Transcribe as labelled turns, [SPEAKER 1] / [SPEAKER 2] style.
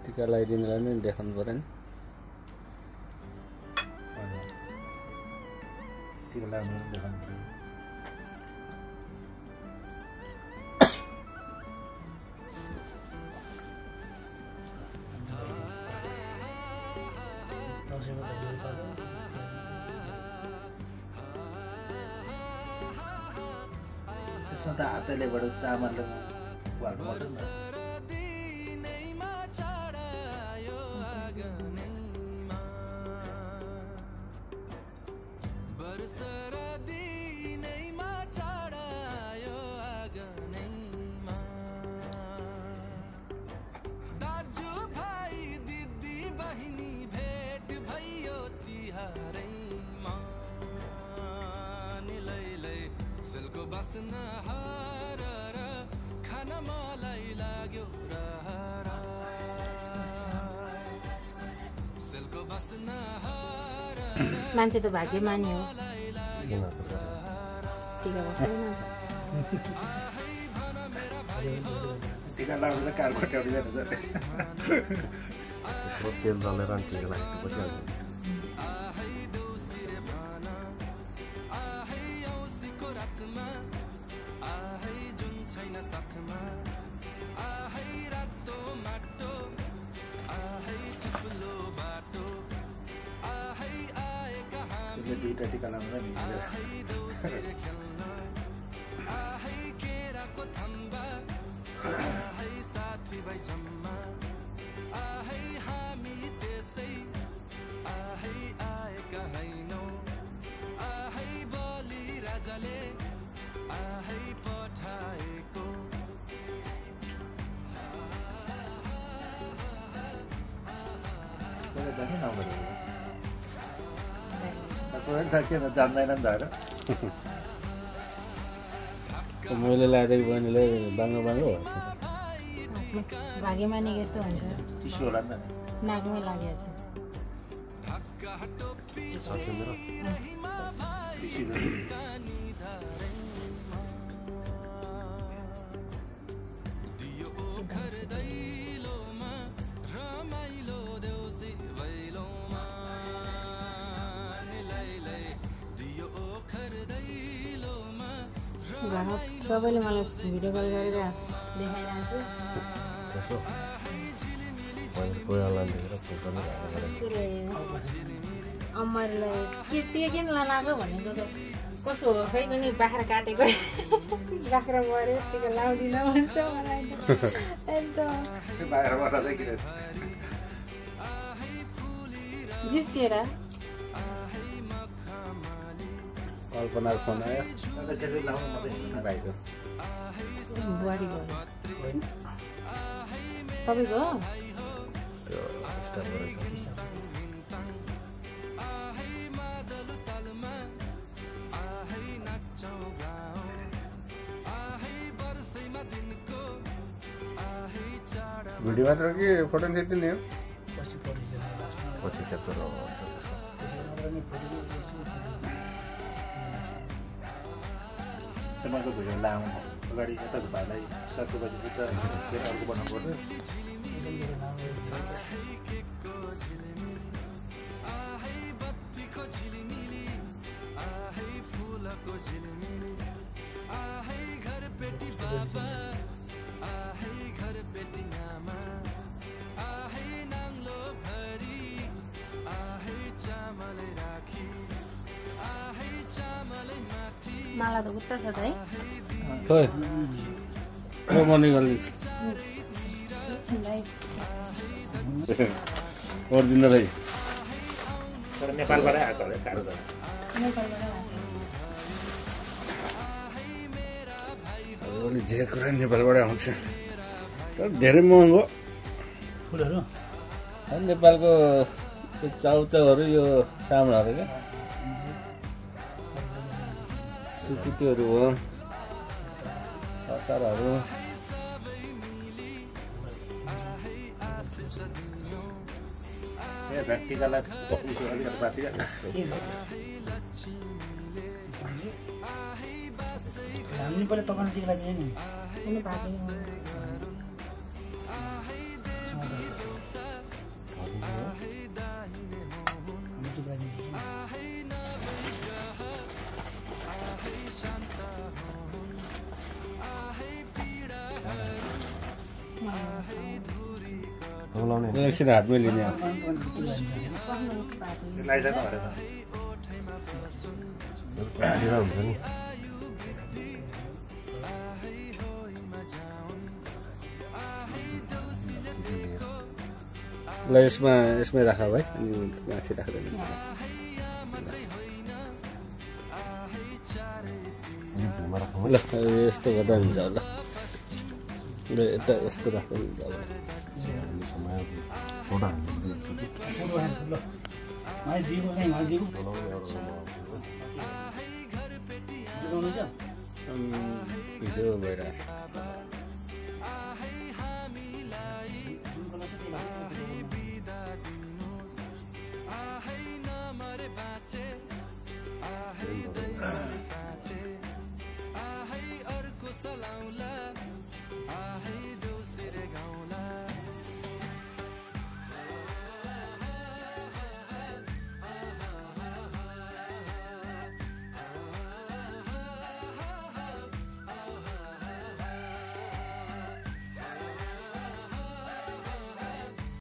[SPEAKER 1] टिका लगाइदिनुलाई नै देखाउनु पर्यो नि
[SPEAKER 2] टिका लगाउनु देखाउनु पर्यो त्यसमा त हातैले बाट चामलले घुवाल्नु पर्दैन
[SPEAKER 3] मान्छे त भाग्यमानी हो टिका
[SPEAKER 2] टिका लगाउँदा कार खट्याउनु जान्छ
[SPEAKER 1] तेल दलेर टिका लगाएको पछि
[SPEAKER 2] दुईटा टिका लगाउँदा नि जान्दैन नि त
[SPEAKER 1] मैले लगाइदिएको बहिनीले बाङ्गो बाङ्गो
[SPEAKER 3] भाग्यमानी यस्तो हुन्छ
[SPEAKER 2] चिसो होला नि
[SPEAKER 3] नाकमै लागेको घरमा सबैले मलाई भिडियो कल गरेर देखाइरहन्छु अमरलाई के किन लगाएको भनेको त कसो हो खै कुनै बाख्रा काटेको बाख्रा मऱ्यो टिका लाउँदिन भन्छ मलाई जिस्केर
[SPEAKER 1] कल्पनाको फोन आयो भाइको
[SPEAKER 3] बुहारीको तपाईँको
[SPEAKER 1] भिडियो मात्र कि फोटो खिच्दिने हो
[SPEAKER 2] पछि क्याप्चर हुन्छ त्यसको तपाईँको भिडियो लामो अगाडि यताको भाइलाई सकेपछि फेरि अर्को बनाउनु पर्छ
[SPEAKER 3] माला त उता छ त है
[SPEAKER 1] खै मर्निङ ओरिजिनल है
[SPEAKER 2] तर नेपालबाटै आएको होला कारो त
[SPEAKER 1] अलि जे कुरा नेपालबाटै आउँछ तर धेरै महँगो
[SPEAKER 2] फुलहरू
[SPEAKER 1] नेपालको चाउचाउहरू यो सामानहरू क्या सुकुटीहरू हो अचारहरू
[SPEAKER 2] टिकालाई अलिकति बाँकी
[SPEAKER 4] हामी पहिला तपाईँले टिका दिए नि
[SPEAKER 1] एकछिन हातमै लिने अब
[SPEAKER 2] लगाइसक्नु अरे त
[SPEAKER 5] हुन्छ नि
[SPEAKER 1] ल यसमै राख भाइ अनि माथि राख्दैन ल यस्तो गर्दा हुन्छ होला ल यता यस्तो राख्दा हुन्छ होला भिडियो भइरहेको